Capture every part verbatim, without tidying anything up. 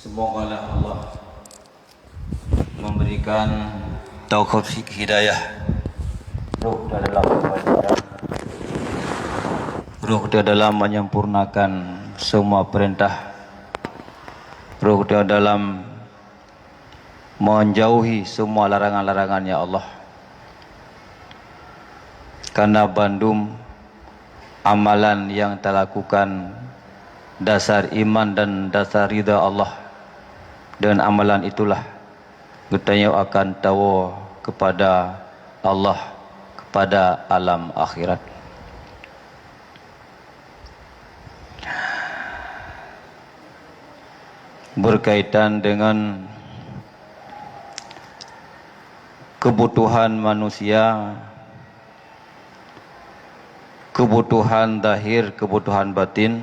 Semogalah Allah memberikan taufik hidayah, roh di dalam kebaikan, roh di dalam menyempurnakan semua perintah, roh di dalam menjauhi semua larangan-larangan, ya Allah. Karena bandum amalan yang talakukan dasar iman dan dasar ridha Allah, dan amalan itulah geutanyoe akan tawoe kepada Allah, kepada alam akhirat. Berkaitan dengan kebutuhan manusia, kebutuhan zahir, kebutuhan batin,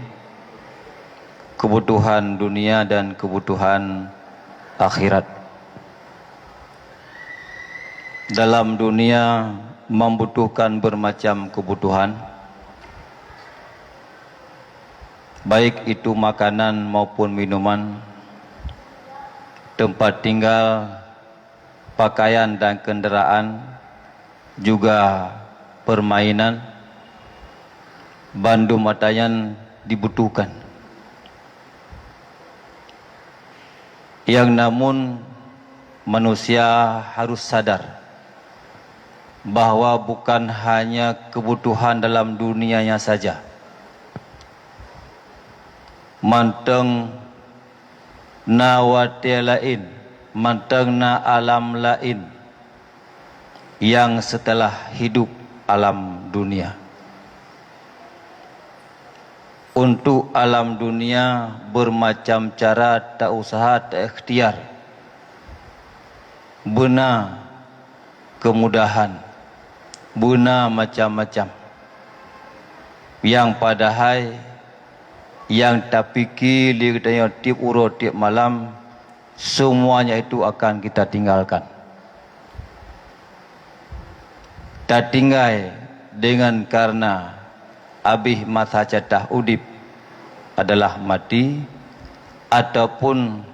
kebutuhan dunia dan kebutuhan akhirat. Dalam dunia membutuhkan bermacam kebutuhan, baik itu makanan maupun minuman, tempat tinggal, pakaian dan kendaraan, juga permainan, bandum ata nyan dibutuhkan. Yang namun manusia harus sadar bahwa bukan hanya kebutuhan dalam dunianya saja, mantong na watée laén, mantong na alam laén yang setelah hidup alam dunia. Untuk alam dunia bermacam cara ta usaha, ta ikhtiar, beuna kemudahan, beuna macam-macam. Yang padahai nyang tapike lé geutanyoe tieb uroe tieb malam, semuanya itu akan kita tinggalkan. Tatinggai dengan karena abéh masa jatah udeb adalah mati, ataupun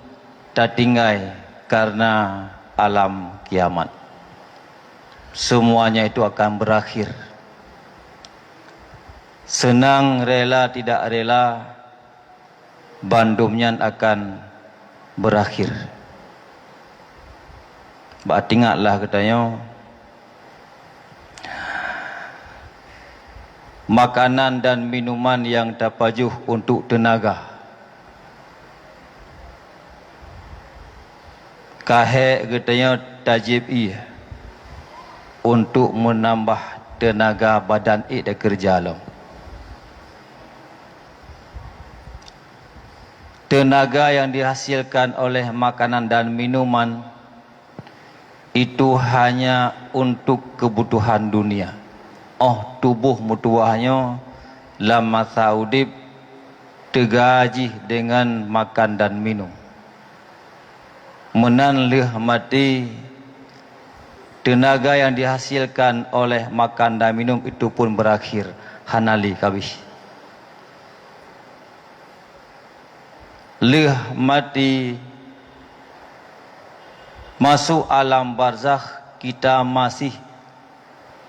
tatinggai karena alam kiamat. Semuanya itu akan berakhir. Seunang rela tidak rela, bandum nyan akan berakhir. Bak teuingatlah geutanyoe, makanan dan minuman nyang tapajoh untuk teunaga. Ka hék geutanyoe tajieb ié untuk meunambah teunaga badan ék takeureuja lom. Teunaga nyang dihasilkan oleh makanan dan minuman itu hanya untuk kebutuhan dunia. Óh tuboh meutuwah nyoe lam masa udeb teuga jih deungon makan dan minum. Meunan lheueh maté, teunaga nyang dihasilkan oleh makan dan minum itu pun berakhir, hana lé kabéh. Lheueh maté, masôk alam barzakh, kita masih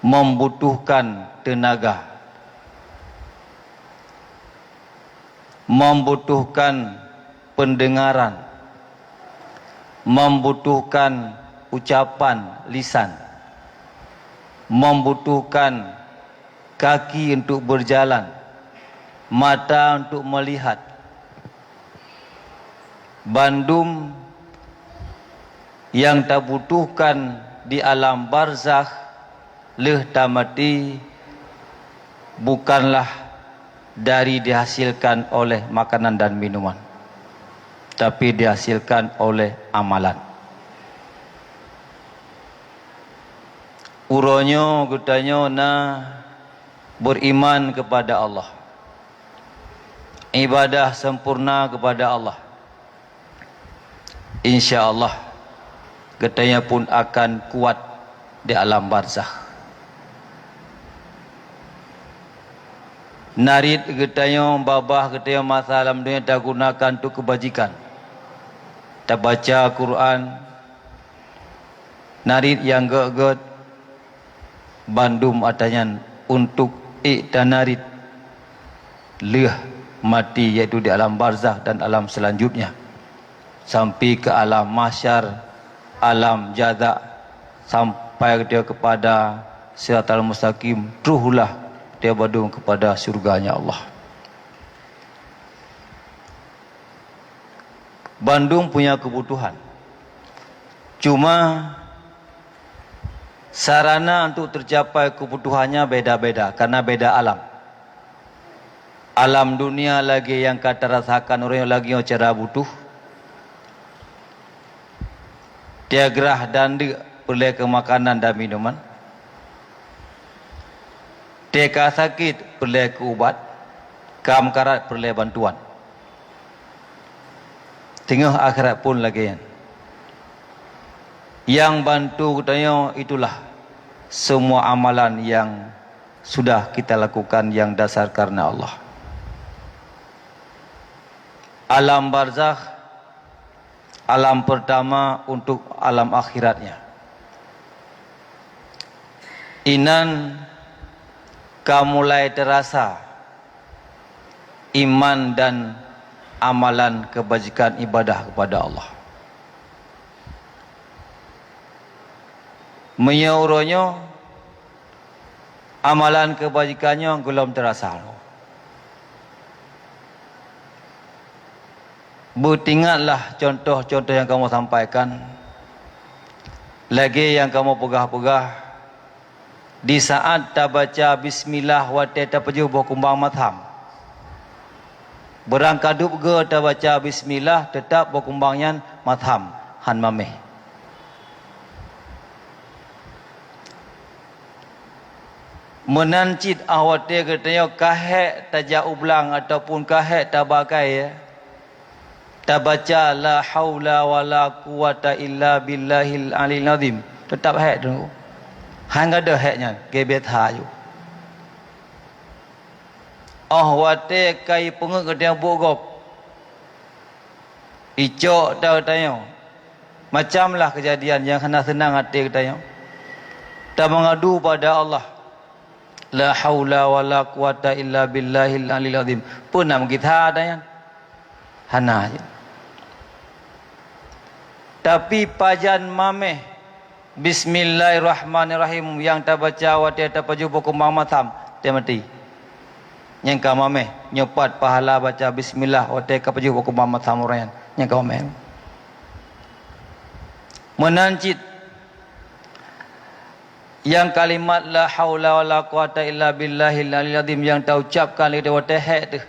membutuhkan teunaga, membutuhkan pendengaran, membutuhkan ucapan lisan, membutuhkan kaki untuk berjalan, mata untuk melihat. Bandum nyang tabutuhkan di alam barzakh lheueh tamaté bukanlah dari dihasilkan oleh makanan dan minuman, tapi dihasilkan oleh amalan. Uroe nyoe geutanyoe na beriman kepada Allah, ibadah sempurna kepada Allah, insya Allah geutanyoe pun akan kuat di alam barzakh. Narit geutanyoe, babah geutanyoe masa lam dunia tagunakan untuk kebajikan. Tabaca Quran, narit nyang gét-gét, bandum atra nyan untuk ék tanarit lheueh maté, yaitu di alam barzakh dan alam selanjutnya, sampai ke alam mahsyar, alam jaza, sampai dia kepada Siratal Mustaqim, troh lah dia bandum kepada syurga-Nya Allah. Bandum punya kebutuhan. Cuma sarana untuk tercapai kebutuhannya beda-beda karena beda alam. Alam dunia lagée nyang ka tarasakan ureuëng lagée nyoe cara butuh. Tiagrah dan deuk peureulée keu makanan dan minuman. Teuka sakét peureulée keu ubat, ka meukarat peureulée bantuan. Teungoh akhirat pun lagée nyan. Nyang bantu geutanyoe itulah semua amalan yang sudah kita lakukan yang dasar karena Allah. Alam barzakh, alam pertama untuk alam akhiratnya. Inan ka mulai terasa iman dan amalan kebajikan ibadah kepada Allah. Meunyoe uroe nyoe amalan kebajikan nyoe gohlom terasa, beutingatlah contoh-contoh nyang kamoe sampaikan, lagée nyang kamoe peugah-peugah, di saat tabaca bismillah watée tapajoh boh kumbang matham. Beurangkadub geu tabaca bismillah, teutab boh kumbang nyan matham, han maméh. Meunan cit óh watée geutanyoe ka hék tajak u blang ataupun ka hék taba kayée, tabaca la haula wala quwwata illa billahil aliyil azim, teutab hék teungku. Han gadôh hék nyan, geubet ha aju. Óh watée ka ipeungeuet geutanyoe buet gob, icok taeu tanyoe, macamlah keujadian nyang hana seunang até geutanyoe. Tameungadu pada Allah, la haula wala quwwata illa billahil aliyil azim. Peue na meugitha ata nyan? Hana. Tapi pajan maméh bismillahirrahmanirrahim nyang tabaca watée tapajoh boh kumbang matham, teumaté. Nyang ka maméh, nyoe pat pahala baca bismillah watée ka pajoh boh kumbang matham uroe nyan, nyang ka maméh. Meunan cit, nyang kalimat la haula wala quwwata illa billahil aliyil azim nyang taucapkan lé watée hék teuh,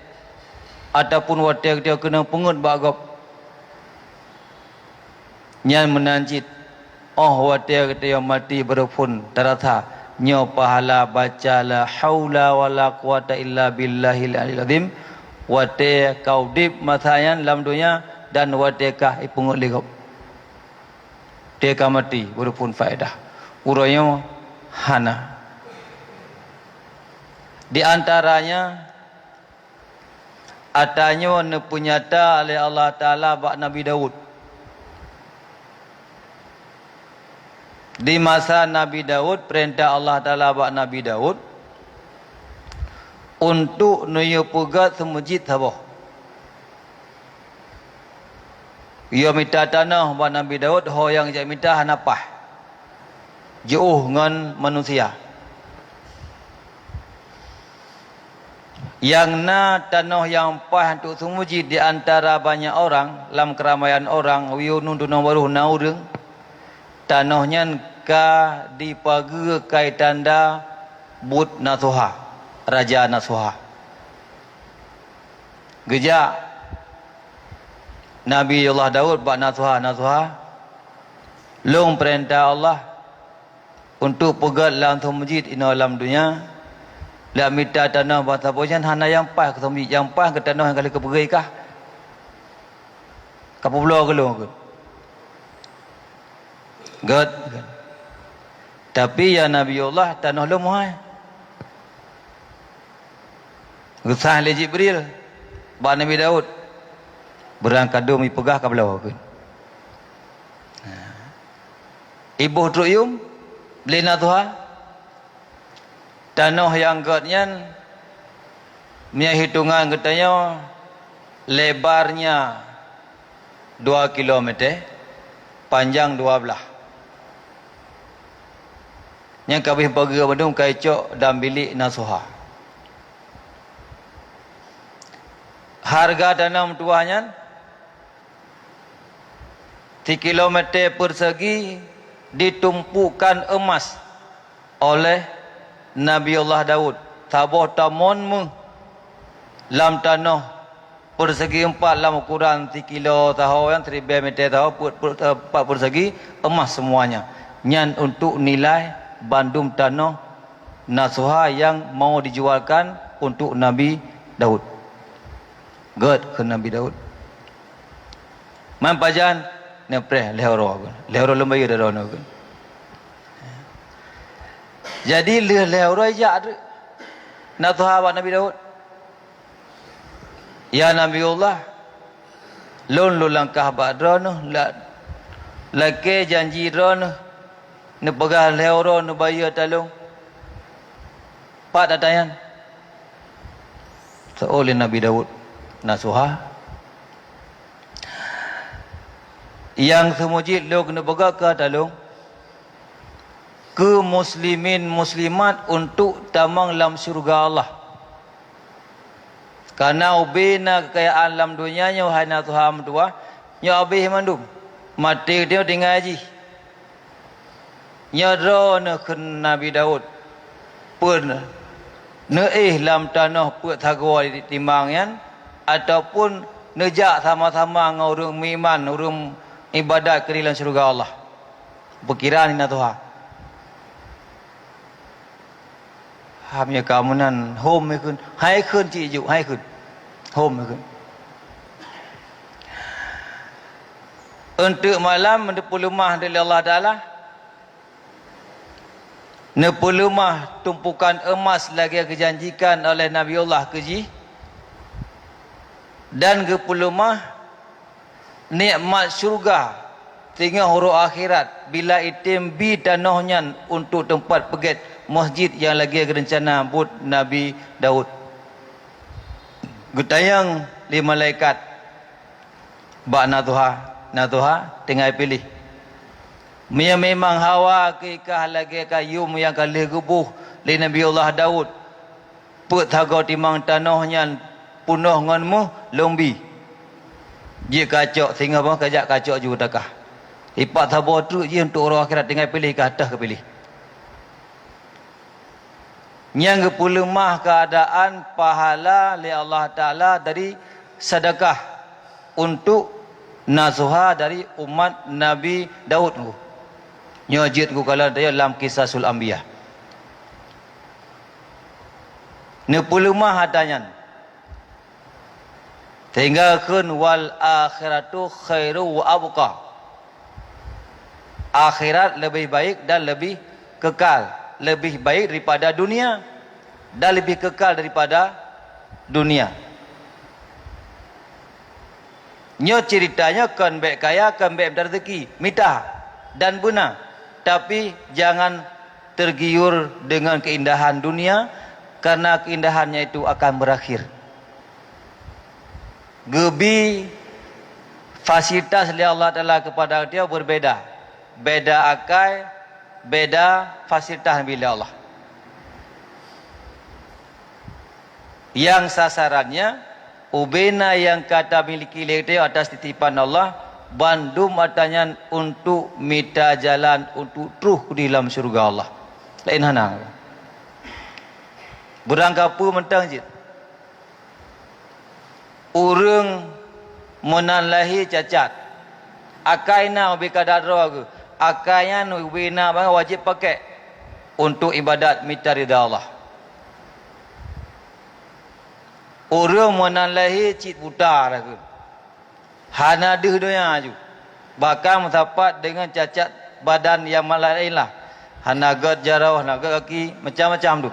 ataupun watée geutanyoe keuneuk peungeuet bak gob, nyan meunan cit, óh watée geutanyoe maté beureupon tarasa nyoe pahala baca la haula wala quwwata illa billahil aliyil azim, watée ka udeb masa nyan lam donya dan watée ka ipeungeuet lé gob. Teuka maté beureupon faedah. Uroe nyoe hana. Di antaranya, ata nyoe neupeunyata lé Allah Taala bak Nabi Daud. Di masa Nabi Daud, peurintah Allah Taala bak Nabi Daud untuk neuyue peugét seumeujid saboh. Yue mita tanoh bak Nabi Daud, ho nyang jak mita hana paih, jiôh ngon manusia. Nyang na tanoh nyang paih untuk seumeujid di antara banyak orang, lam keuramaian orang, yue nun tanoh barôh na ureuëng, tanoh nyan ka dipageue kai tanda buet Nasuha, Raja Nasuha. Geujak Nabi Allah Daud bak Nasuha, "Nasuha, lôn peurintah Allah untuk peugét lam seumeujid inoe lam donya, lôn mita tanoh bak saboh nyan hana nyang paih keu seumeujid, nyang paih keu tanoh nyang ka lheueh keupeugét kah. Kapeubloe keu lôn keuh." Gét, gét. Tapi ya Nabi Allah, tanoh lôn meuhai. Geusaih lé Jibril bak Nabi Daud, beurangkadum ipeugah kabloe keuh. Iboh trok yum lé Nathoha, tanoh nyang gét nyan, meunyoe hitongan geutanyoe, lebarnya dua kilometer, panjang dua blah. Nyang ka abéh pageue bandum ka icok dalam bilék Nathoha. Hareuga tanoh meutuwah nyan, sikilometer persegi ditumpukkan emas oleh Nabiullah Daud, saboh tamon méuh lam tanoh persegi empat lam ukuran sikilo saho, nyang siribèe meter saho, peuet, peuet, eh, empat persegi, emas semuanya. Nyan untuk nilai bandum tanoh Nathoha nyang mau dijualkan untuk Nabi Daud. Gét kheun Nabi Daud. Man pajan? Neupreh lhèe uroe kheun. Lhèe uroe lôn bayeue droeneuh kheun. Jadi lheueh lhèe uroe jak treuk Nathoha bak Nabi Daud. "Ya Nabiullah, lôn lôn langkah bak droeneuh, la-, lakèe janji droeneuh, neupeugah lhèe uroe neubayeue ata lôn. Pat ata nyan?" Seuôt lé Nabi Daud, "Nathoha, nyang seumeujeuet lôn keuneuk peugah keu ata lôn, keu muslimin muslimat untuk tamong lam syeuruga Allah. Kareuna ubé na keukayaan lam donya nyoe, hai Nathoha meutuwah, nyoe abéh mandum, maté geutanyoe tinggai jih. Nyoe droeneuh," kheun Nabi Daud, "peue neuéh lam tanoh peuet sagoe timang nyan, ataupun neujak sama-sama ngon ureuëng meuiman, ureuëng iébadat keudéh lam syeuruga Allah?" Peukiran di Nathoha. Ham ya kamoe nan hom ya kheun. Hai kheun cit juk, hai kheun. Hom ya kheun. Eunteuk malam neupeuleumah lé Allah Taala. Neupeuleumah tumpukan emas lagée geujanjikan oleh Nabiullah keu jih, dan geupeuleumah nikmat syeuruga singoh uroe akhirat bila item bi tanoh nyan untuk teumpat peugét masjid nyang lagée geurencana buet Nabi Daud. Geutanyong lé malaikat bak Nathoha, "Nathoha, tinggai piléh. Meunyoe memang hawa keu ikah lagée kayum nyang ka lheueh geuboh lé Nabiullah Daud, peuet sagoe timang tanoh nyan peunoh ngon méuh lôn bi. Jeuet kacok singoh bangai kajak kacok ju takah. Ipat saboh treuk jih untuk uroe akhirat, tinggai piléh kah, teuh keupiléh." Nyang geupeuleumah keuadaan pahala lé Allah Taala dari sedekah untuk Nathoha dari umat Nabi Daud. Nyoe jeuet geukalon teuh lam Qisasul Anbiya. Neupeuleumah ata nyan. Sehingga kheun, "Wal akhiratu khairu wa abqa." Akhirat lebih baik dan lebih kekal, lebih baik daripada dunia dan lebih kekal daripada dunia. Nyoe ceritanya kon bék kaya, kon bék mita rezeki, mita dan beuna, tapi jangan tergiur dengan keindahan dunia, karena keindahannya itu akan berakhir. Geubi fasilitas lé Allah Taala kepada dia berbeda. Beda akai, beda fasilitas bi lé Allah. Nyang sasarannya, ubena nyang ka tamiliki lé geutanyoe atas titipan Allah, bandum ata nyan untuk mita jalan untuk troh di lam syeuruga Allah. Laén hana. Beurangkapeue mantong cit. Ureuëng meunan lahé cacat, akai na ubé ka da droe geuh, akai nyan ubé na bangai wajéb pakék untuk iébadat mita ridha Allah. Ureuëng meunan lahé cit buta lagée, hana deuh donya ju, bahkan meusapat deungon cacat badan nyang laén lah, hana gét jaroe, hana gét gaki, macam-macam tu.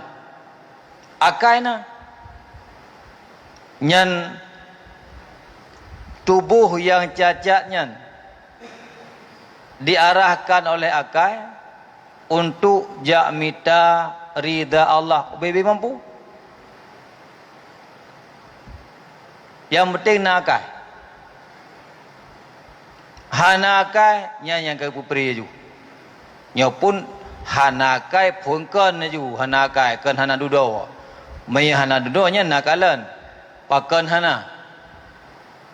Akai na. Nyan tuboh nyang cacat nyan diarahkan oleh akai untuk jak mita ridha Allah, ubé-bé mampu. Nyang penting na akai. Hana akai, nyan nyang ka peupri laju. Nyoe pun hana akai, phon kon laju, hana akai, kon hana dudoe. Meunyoe hana dudoe, nyan na kalon. Pakon hana?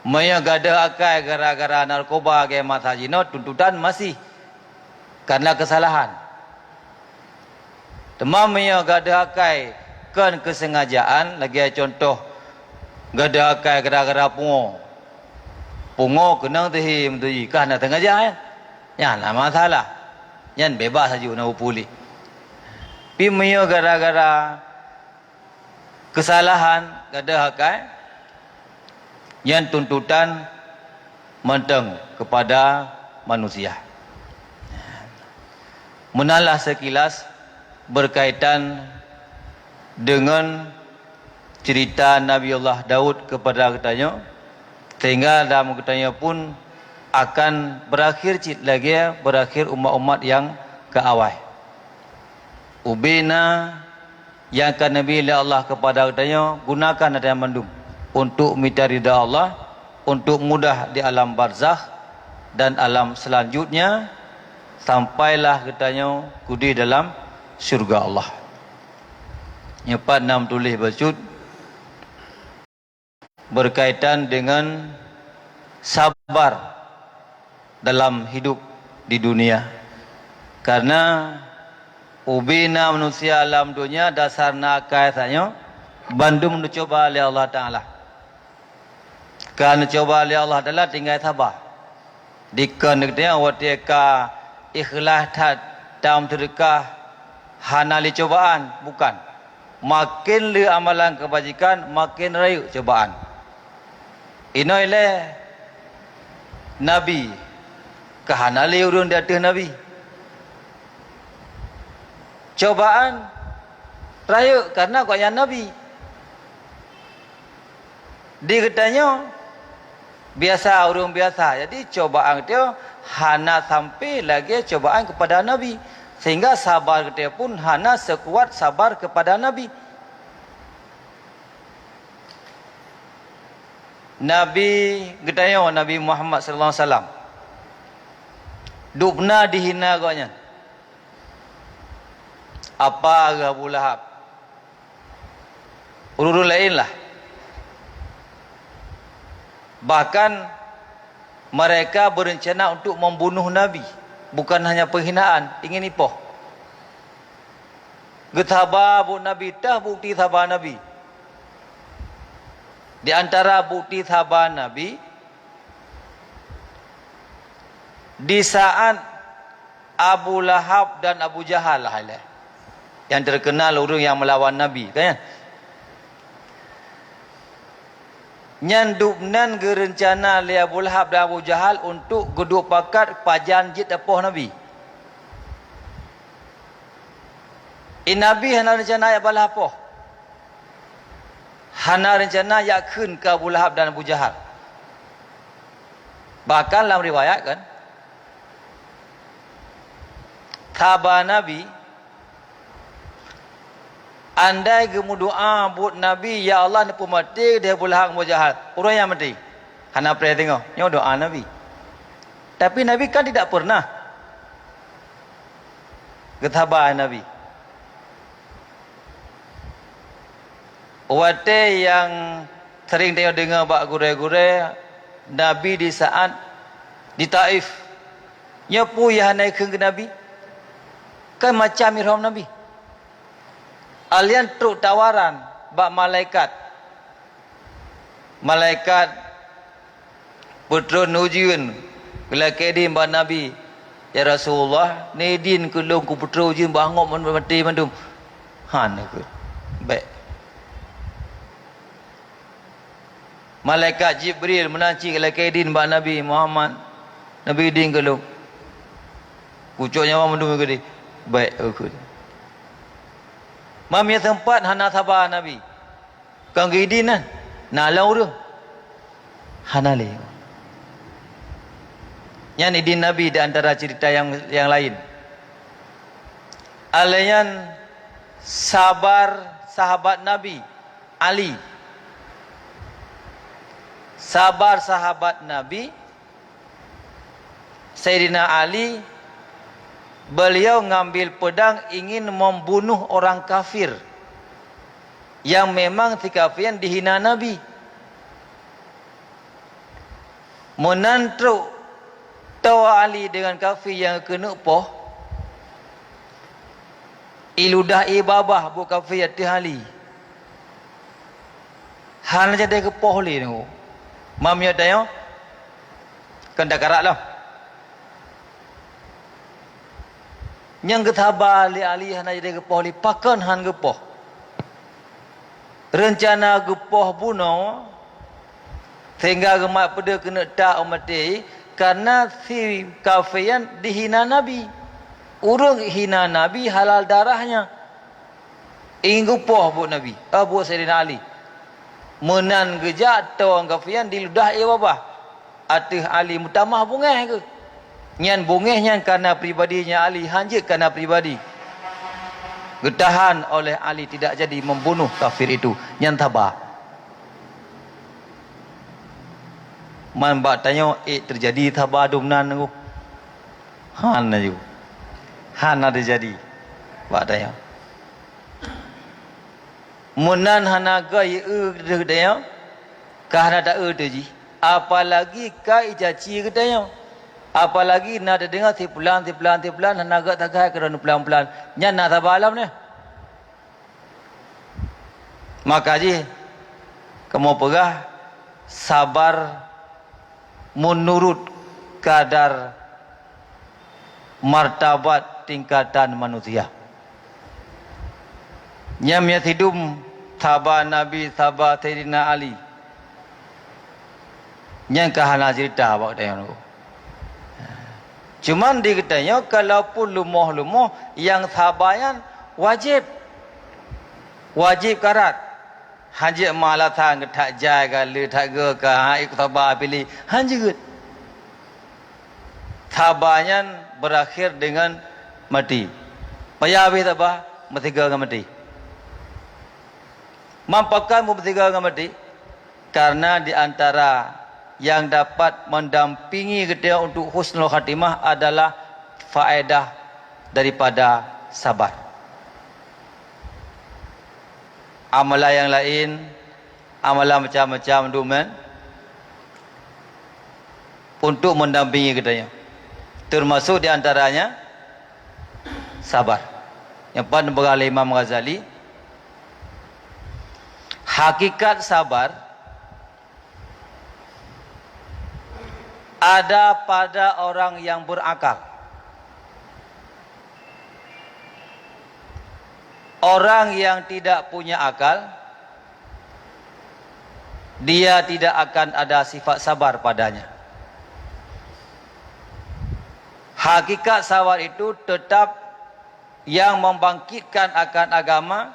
Meunyoe gadôh akai gara-gara narkoba, geumat haji nyoe, tuntutan masih karena kesalahan. Teuma meunyoe gadôh akai kon keusengajaan, lagée contoh, gadôh akai gara-gara pungo. Pungo keunong teuhi meuteuji, ka hana sengaja, ya? Nyan na masalah. Nyan bebas laju na puléh. Pi meunyoe gara-gara kesalahan gadôh akai, nyan tuntutan mantong kepada manusia. Meunalah sekilas berkaitan dengan cerita Nabi Allah Daud kepada geutanyoe, sehingga dalam geutanyoe pun akan berakhir cit lagée berakhir umat-umat nyang keu awai. Ubé na nyang ka neubi lé Allah kepada geutanyoe, gunakan ata nyan mandum untuk mita ridha Allah, untuk mudah di alam barzakh dan alam selanjutnya, sampailah geutanyoe keudeh dalam syurga Allah. Nyoe pat na meutuléh bacut berkaitan dengan sabar dalam hidup di dunia. Karena ubé na manusia lam donya dasar na akai saat nyoe, bandum neucuba lé Allah Taala. Ka neucuba lé Allah Taala tinggai saba. Dikon geutanyoe watée ka ikhlaih that tam seudeukah hana lé cobaan, bukan. Maken lé amalan keubajikan, maken rayeuk cobaan. Inoe lé nabi, ka hana lé ureuëng di ateueh nabi. Cobaan rayeuk karena gobnyan nabi. Di geutanyoe biasa, ureuëng biasa. Jadi cobaan geutanyoe hana sampai lagée cobaan kepada nabi, sehingga sabar geutanyoe pun hana sekuat sabar kepada nabi. Nabi geutanyoe, Nabi Muhammad sallallahu alaihi wasallam, dubna dihina gobnyan. Apa geuh Abu Lahab? Ureuëng laén lah. Bahkan mereka berencana untuk membunuh Nabi, bukan hanya penghinaan, ingin ipoh. Geusaba buet Nabi, teuh bukti saba Nabi. Di antara bukti saba Nabi, di saat Abu Lahab dan Abu Jahal lah ilée, yang terkenal ureuëng yang melawan Nabi, kan? Nyan dubnan geureuncana lé Abu Lahab dan Abu Jahal untuk geuduek pakat pajan jeuet tapoh Nabi. I Nabi hana reuncana jak balah poh. Hana reuncana jak kheun keu Abu Lahab dan Abu Jahal. Bahkan lam riwayat kan, saba Nabi, andai geumeudoá buet Nabi, "Ya Allah, neupeumaté deh Abu Lahab ngon Abu Jahal," ureuëng nyan maté. Hana preh teungoh, nyoe doá Nabi. Tapi Nabi kan tidak pernah geusaba Nabi. Watée nyang sering tanyoe deungoe bak gurée-gurée, Nabi di saat di Taif, nyoe peue nyang hana ikheun keu Nabi? Kan macam irhom Nabi. Alien trok tawaran bak malaikat. Malaikat peutron ujeuen, geulakée idin bak Nabi, "Ya Rasulullah, neuidin keu lôn kupeutron ujeuen bak angob maté mandum." "Han," kheun. "Bék." Malaikat Jibril meunan cit geulakée idin bak Nabi Muhammad, "Nabi, idin keu lôn kucok nyawa mandum keudeh." "Bék," kheun. Mam nyang seumpat hana saba Nabi. Kon geuidin nyan, na lom ureuëng. Hana lé. Nyan idin Nabi di antara cerita nyang, nyang laén. Alèh nyan sabar sahabat Nabi, Ali. Sabar sahabat Nabi, Saidina Ali, beliau ngambil pedang ingin membunuh orang kafir yang memang si kafir nyan dihina Nabi. Meunan trok toe Ali deungon kafé nyang keuneuk poh, iludah ié babah buet kafé ateueh Ali. Hana jadi geupoh lé nyoe. Mam nyoe tanyoe, kon takarak lom. Nyang geusaba lé Ali hana jadi geupoh lé, pakon han geupoh. Reuncana geupoh bunoe, sehingga geumat peudeuh keuneuk ta u maté, kareuna si kafé nyan dihina Nabi. Ureuëng hina Nabi halal darahnya. Ingin geupoh buet Nabi, ah, buet Saidina Ali. Meunan geujak toe kafé nyan diludah ié babah ateueh Ali, meutamah beungéh geuh. Nyan beungéh nyan kareuna pribadi nyan Ali, han jeuet kareuna pribadi. Geutahan oleh Ali tidak jadi membunuh kafir itu. Nyan saba. Man bak tanyoe ék teujadi saba dum nan nyoe? Han laju. Hana teujadi bak tanyoe. Meunan hana gét eu deuh tanyoe, ka hana ta-eu teuh jih. Apalagi ka icaci geutanyoe. Apalagi na teudeungoe si pulan, si pulan, si pulan hana gét sagai keudroe pulan-pulan. Nyan na saba lom nyoe. Maka jih kamoe peugah sabar meunurut kadar martabat tingkatan manusia. Nyang meunyo sidum saba Nabi, saba Saidina Ali, nyan ka hana ceurita bak geutanyoe. Cuman di geutanyoe, kalaupun lumoh-lumoh, nyang saba nyan wajéb. Wajéb karat. Han jeuet meualasan geutak jai ka, le that geu ka, ha, ikut saba piléh. Han jeuet. Saba nyan berakhir dengan mati. Payah habéh saba, meusigoe ngon mati. Man pakon meusigoe ngon mati? Karena di antara yang dapat mendampingi geutanyoe untuk husnul khatimah adalah faedah daripada sabar. Amalan yang lain, amalan macam-macam dumen untuk mendampingi geutanyoe. Termasuk di antaranya sabar. Nyang pat neupeugah lé Imam Ghazali, hakikat sabar ada pada orang yang berakal. Orang yang tidak punya akal, dia tidak akan ada sifat sabar padanya. Hakikat sabar itu tetap yang membangkitkan akan agama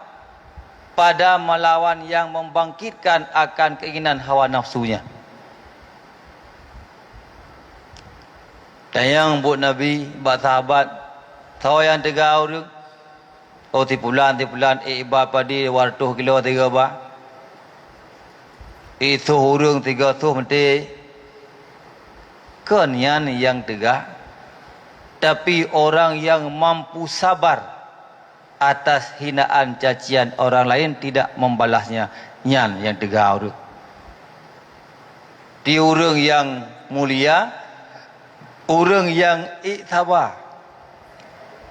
pada melawan yang membangkitkan akan keinginan hawa nafsunya. Tanyong buet Nabi bak sahabat, soe nyang teuga ureuëng? Oh, si pulan, si pulan, ék iba padi dua reutôh kilo sigoe ba. Ék soh ureuëng sigoe soh meuté. Kon nyan nyang teuga, tapi orang yang mampu sabar atas hinaan cacian orang lain tidak membalasnya, nyan nyang teuga ureuëng. Di ureuëng nyang mulia, ureuëng nyang ék saba,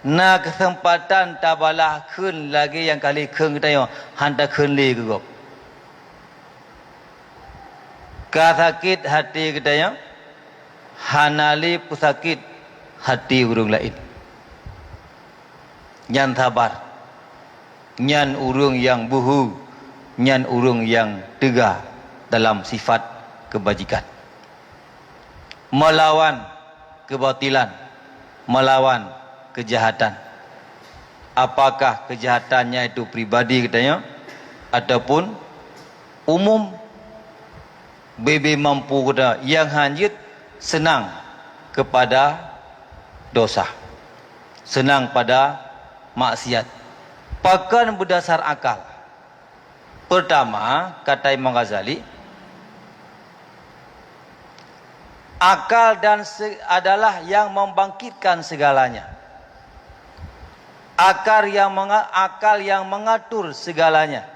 na keuseumpatan tabalah kheun lagée nyang ka lheueh kheun geutanyoe, han takheun lé keu gob. Ka sakét hati geutanyoe, hana lé peusakét hati ureuëng laén. Nyan sabar. Nyan ureuëng nyang beuhe, nyan ureuëng nyang teuga dalam sifat keubajikan. Meulawan keubatilan, meulawan keujahatan. Apakah keujahatannya itu pribadi geutanyoe ataupun umum? Bebe mampu geutanyoe nyang han jeuet seunang kepada dosa, senang pada maksiat. Pakon beudasar akal? Peurtama, kata Imam Ghazali, akal dan se-, adalah yang membangkitkan segalanya. Akal yang menga-, akal yang mengatur segalanya.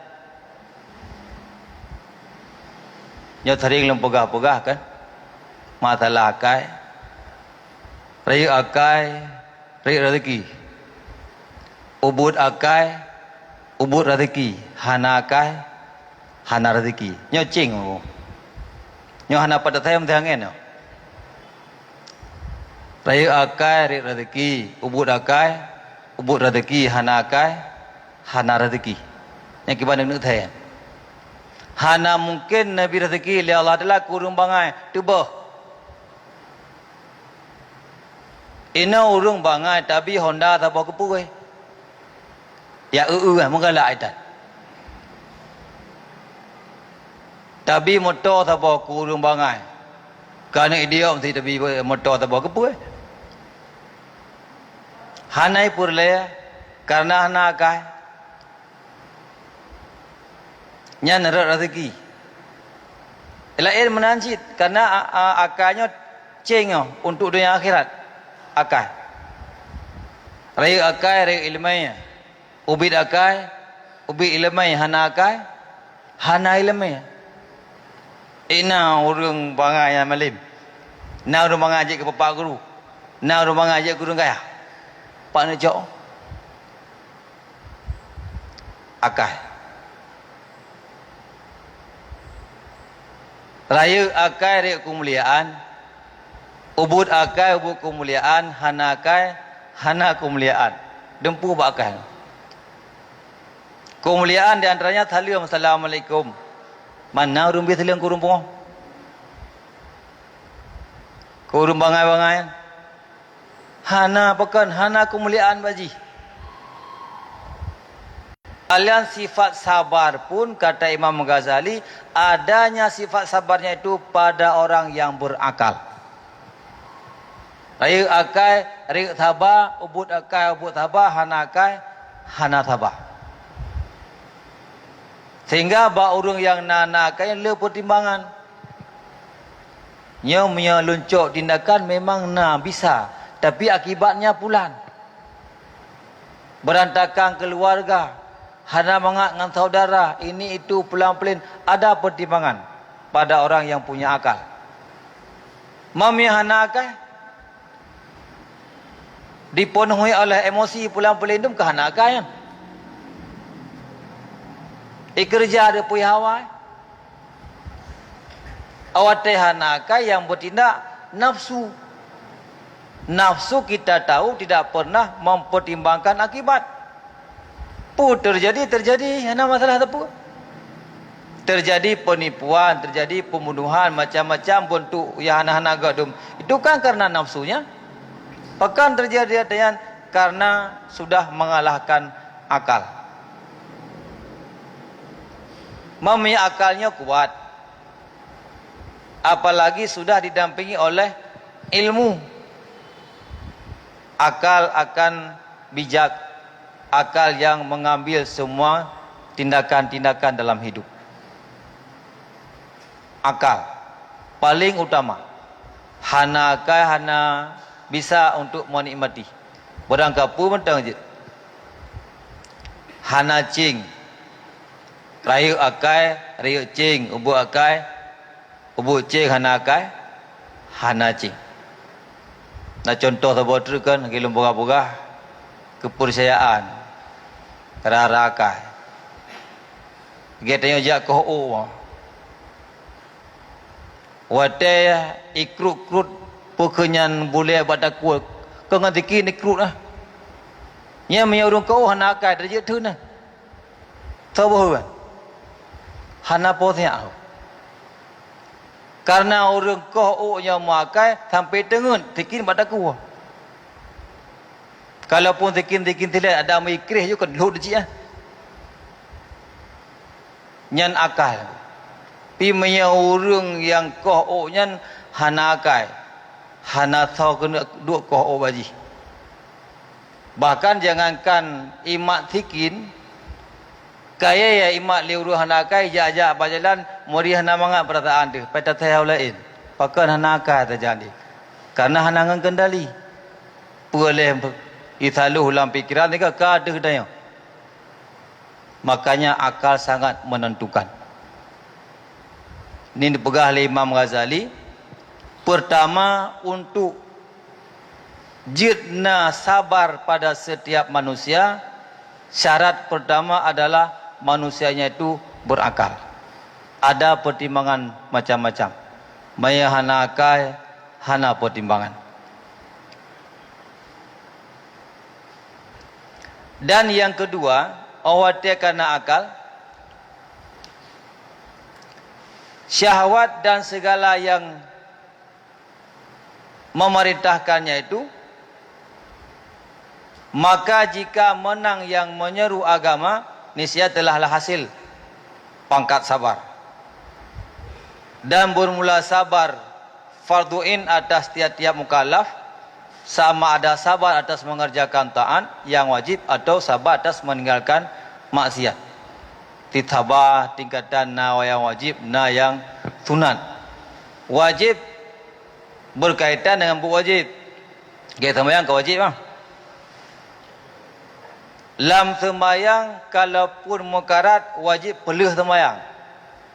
Nyoe sering lôn peugah-peugah kan, masalah akai. Rayeuk akai, rayeuk raseuki. Ubit akai, ubit raseuki. Hana akai, hana raseuki. Nyoe céng. Nyoe hana pat tasai meusihangen nyoe. Rayeuk akai, rayeuk raseuki. Ubit akai, ubit raseuki. Hana akai, hana raseuki. Nyang kiban neuk-neuk thèe. Hana mungken neubri raseuki lé Allah Taala keu ureuëng bangai, teuboh. Inoe ureuëng bangai tabi honda saboh keupeue? Ya eu-eu meugalak itan. Tabi moto saboh keu ureuëng bangai. Ka aneuk idiot meusti tabi moto saboh keupeue? Hana ipeureulée kareuna hana akai. Nyan rot raseuki. Laén meunan cit, kareuna a-, a-, akai nyoe céng nyoe untuk donya akhirat. Akai. Rayeuk akai, rayeuk iéleumé. Ubit akai, ubit iéleumé. Hana akai, hana iéleumé. Ina ureuëng bangai nyang malem. Na ureuëng bangai jeuet keu bapak guru. Na ureuëng bangai jeuet keu ureuëng kaya. Pak neujok. Akai. Rayeuk akai rayeuk keumuliaan, ubit akai ubit keumuliaan, hana akai hana keumuliaan. Dumpeue bak akai. Keumuliaan di antaranya saleuem, "Assalamualaikum." Mana ureuëng bri saleuem keu ureuëng pungoh? Keu ureuëng bangai-bangai? Hana pakon, hana keumuliaan bak jih. Alian sifat sabar pun, kata Imam Ghazali, adanya sifat sabarnya itu pada orang yang berakal. Rayeuk akai, rayeuk saba, ubit akai, ubit saba, hana akai, hana saba. Sehingga bak ureuëng nyang na, na akai le peutimbangan. Nyoe meunyoe lôn cok tindakan memang na bisa, tapi akibatnya pulan. Beurantakan keuluwarga, hana mangat ngon saudara, ini itu pulan-pulan, ada peutimbangan pada orang nyang punya akal. Meunyoe hana akai, dipeunuhi oleh emosi pulan-pulan dum keu hana akai nyan. Ikeureuja dipui hawa. Awak teh hana akai nyang beutindak nafsu. Nafsu kita tahu tidak pernah mempertimbangkan akibat. Peue teujadi, teujadi, hana masalah teupeu. Teujadi peunipuan, teujadi pembunuhan, macam-macam bentuk nyang hana-hana gak dum. Itu kan karena nafsunya. Pakon teujadi nyan karena sudah mengalahkan akal. Meunyoe akalnya kuat, apalagi sudah didampingi oleh ilmu, akal akan bijak, akal yang mengambil semua tindakan-tindakan dalam hidup. Akal paling utama. Hana akai, hana bisa untuk menikmati. Barang kapeue mantong jeuet. Hana céng. Rayeuk akai, rayeuk céng, ubit akai, ubit céng, hana akai, hana céng. Na contoh saboh treuk kan, lagée lôn peugah-peugah, keupeurcayaan, rara akai. Lagée tanyoe jak koh ôk. Watée ikrot-krot peu kheueh nyan bulée bak takue, keu ngon sikin ikrot na. Nyan meunyoe ureuëng koh hana akai, teujeuet theun na. Saboh kan? Hana po siat. Karena ureuëng koh ôk nyoe meuakai sampai teungeut, sikin bak takue. Kalaupun sikin-sikin silée ada meuikreh ju kan lhot jih ah. Nyan akai. Pi meunyoe ureuëng nyang koh ôk nyan hana akai, hana soe keuneuk duek koh ôk bak jih. Bahkan jangankan imat sikin, kayée nyang imat lé ureuëng hana akai, jak-jak bak jalan, meuri hana mangat peurasaan teuh, pai tasai nyang laén. Pakon hana akai tajak jih? Karena hana ngon kendali. Peue lé isaloh lam pikeran teuka ka deuh dayah. Makanya akal sangat menentukan. Ini dipeugah lé Imam Ghazali, pertama, untuk jeuet na sabar pada setiap manusia, syarat pertama adalah manusianya itu berakal. Ada pertimbangan macam-macam. Maya hana akai, hana pertimbangan. Dan yang kedua, oh watée ka na akal, syahwat dan segala yang memerintahkannya itu, maka jika menang yang menyeru agama, niscaya telah hasil pangkat sabar. Dan bermula sabar fardu ain atas tiap-tiap mukallaf, sama ada sabar atas mengerjakan taat yang wajib atau sabar atas meninggalkan maksiat. Ditaba tingkatan na nyang wajib, na nyang sunat. Wajib berkaitan dengan buet wajib. Gét seumayang ka wajib ah. Lam seumayang, kalaupun mukarat, wajib peuleueh seumayang.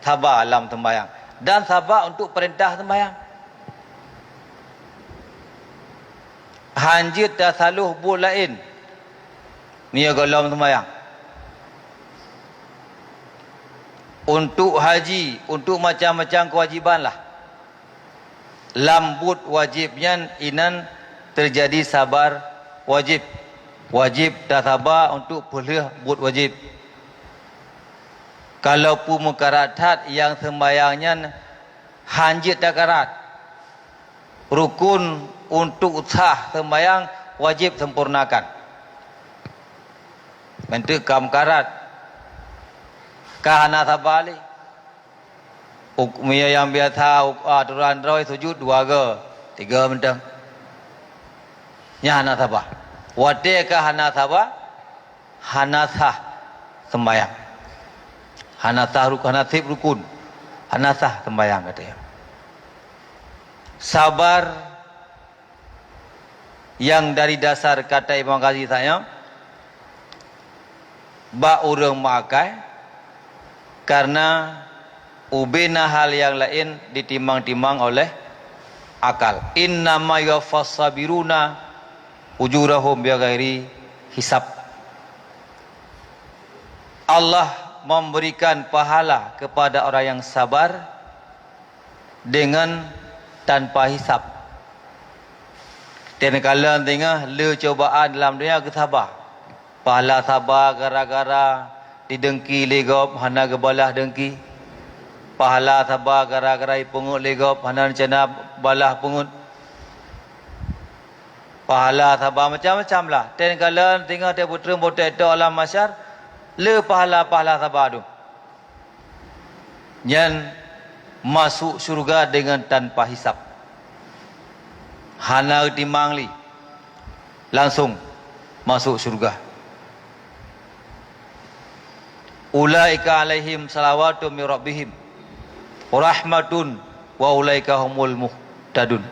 Saba lam seumayang. Dan saba untuk peurintah seumayang. Hanjeuet tasaloh buet laén meunyoe gohlom seumayang. Untuk haji, untuk macam-macam keuwajiban lah. Lam buet wajéb nyan inan teujadi sabar wajéb. Wajéb tasaba untuk peuleueh buet wajéb. Kalaupun mukarat that nyang seumayang nyan hanjeuet takarat, rukun untuk sah seumayang wajéb sempurnakan. Meunteuka mukarat ka hana saba lé. Uk-, meunyoe nyang biasa uk-, atoran droe sujut dua go, tiga mantong. Nyan hana saba. Watée ka hana saba, hana sah seumayang. Hana sah ruk-, hana sép rukun. Hana sah seumayang, kata nyan. Sabar nyang dari dasar kata Imam Ghazali sajan, bak ureuëng meuakai, karena ubena hal nyang laén ditimang-timang oleh akal. "Innama yuwaffas sabiruna ujurahum bighairi hisab." Allah memberikan pahala kepada orang yang sabar dengan tanpa hisab. Teukalon singoh le cobaan lam donya geusaba. Pahala saba gara-gara didengki lé gob hana geubalah dengki. Pahala saba gara-gara ipeungeut lé gob hana reuncana balah peungeut. Pahala saba macam-macam lah. Teukalon singoh teupeutreun boh teutok lam masyar, le pahala-pahala saba dum. Nyan masuk syurga dengan tanpa hisab. Hana timang lé, langsung masuk syurga. "Ulaika alaihim salawatun min rabbihim wa rahmatun wa ulaika humul muhtadun."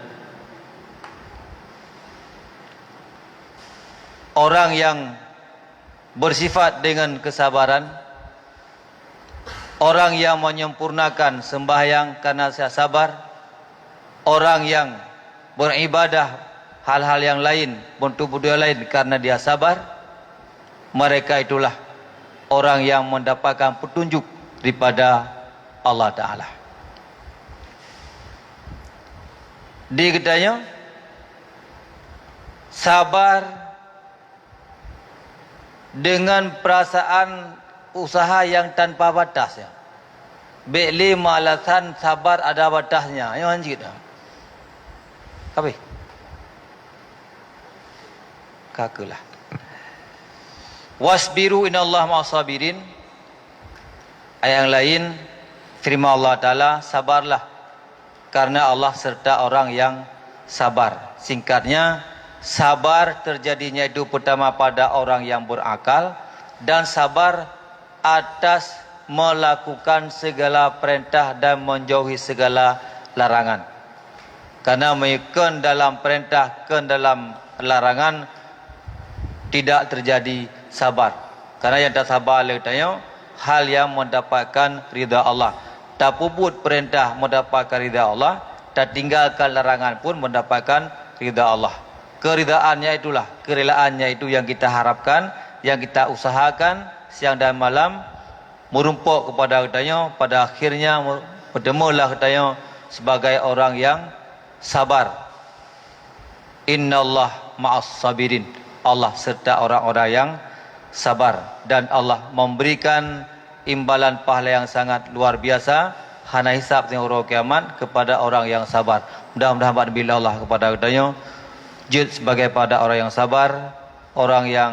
Orang yang bersifat dengan kesabaran, orang yang menyempurnakan sembahyang karena dia sabar, orang yang beribadah hal-hal yang lain, untuk budaya lain karena dia sabar, mereka itulah orang yang mendapatkan petunjuk daripada Allah Ta'ala. Di katanya, sabar dengan perasaan usaha yang tanpa batas, ya. Bék lé meualasan sabar ada batasnya. Nyoe hanjeuet dah. Habéh. Ka keulah. "Wasbiru innallaha ma'as sabirin." Ayat yang lain, firman Allah Ta'ala, "Sabarlah, karena Allah serta orang yang sabar. Singkatnya, sabar terjadinya itu pertama pada orang yang berakal dan sabar atas melakukan segala perintah dan menjauhi segala larangan. Karena meukon dalam perintah, kon dalam larangan, tidak terjadi sabar. Karena yang tasaba lé tanyoe hal yang mendapatkan ridha Allah. Tapeubuet perintah mendapatkan ridha Allah, tatinggalkan larangan pun mendapatkan ridha Allah. Keridaannya itulah, kerelaannya itu yang kita harapkan, yang kita usahakan siang dan malam, meurumpok kepada geutanyoe, pada akhirnya meuteumulah geutanyoe sebagai orang yang sabar. Innallaha ma'as sabirin. Allah serta orang-orang yang sabar, dan Allah memberikan imbalan pahala yang sangat luar biasa, hana hisab di uroe kiamat kepada orang yang sabar. Mudah-mudahan bak neubi Allah kepada geutanyoe jeuet sebagai pada orang yang sabar, orang yang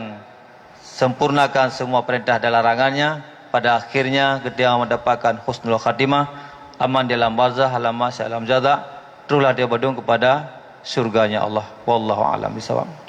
sempurnakan semua perintah dan larangannya, pada akhirnya geutanyoe mendapatkan husnul khatimah, aman di alam barzakh, alam mahsyar, alam jaza, trohlah di padum kepada syurganya Allah. Wallahu a'lam bishawab.